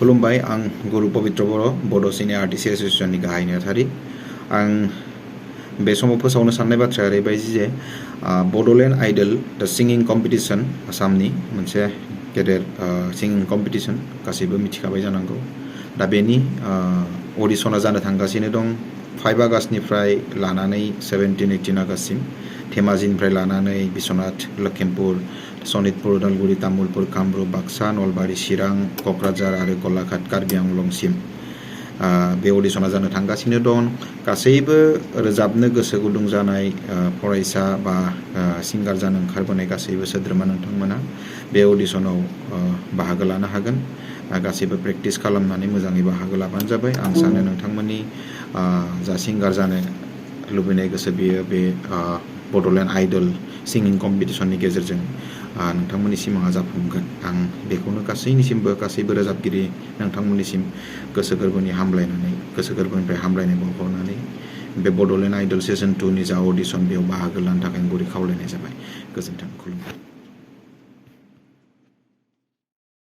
खुलुमबाय आं गुरु पबित्र बर' बड' सिनियर आर्टिस्ट एसोसिएशननि गाहाय नेहाथारि आं बे समाव फोसावनो साननाय बाथ्राया ओरैबायदि जे बड'लेण्ड आइडल दा सिंगिं कम्पिटिशन आसामनि मोनसे गेदेर सिंगिं कम्पिटिशन गासैबो मिथिखाबाय जानांगौ दा बेनि अडिशना जानो थांगासिनो दं 5 आगष्टनिफ्राय लानानै 17-18 आगष्टसिम धेमाजिनिफ्राय लानानै बिश्वनाथ लखिमपुर सनितपुर उदालगुरि तामुलपुर कामरुप बाक्सा नलबारि चिरां क'क्राझार आरो गलाघाट कार्बि आंलंसिम बे अडिशना जानो थांगासिनो दं गासैबो रोजाबनो गोसो गुदुं जानाय फरायसा बा सिंगार जानो ओंखारबोनाय गासैबो सोद्रोमा नोंथांमोना बे अडिशनाव बाहागो लानो हागोन गासैबो प्रेक्टिस खालामनानै मोजाङै बाहागो लाबानो जाबाय आं सानो नोंथांमोननि जा सिंगार जानो लुबैनाय गोसो बियो बे बड'लेण्ड आइडल सिंगिं कम्पिटिशननि गेजेरजों नोंथांमोननि सिमाङा जाफुंगोन आं बेखौनो गासैबो रोजाबगिरि नोंथांमोननिसिम गोसो गोरबोनिफ्राय हामलायनाय बावहरनानै बे बड'लेण्ड आइडल सिजन 2 नि जा अडिशन बेयाव बाहागो लानो थाखाय गुरै खावलायनाय जाबाय गोजोन्थों खुलुमबाय।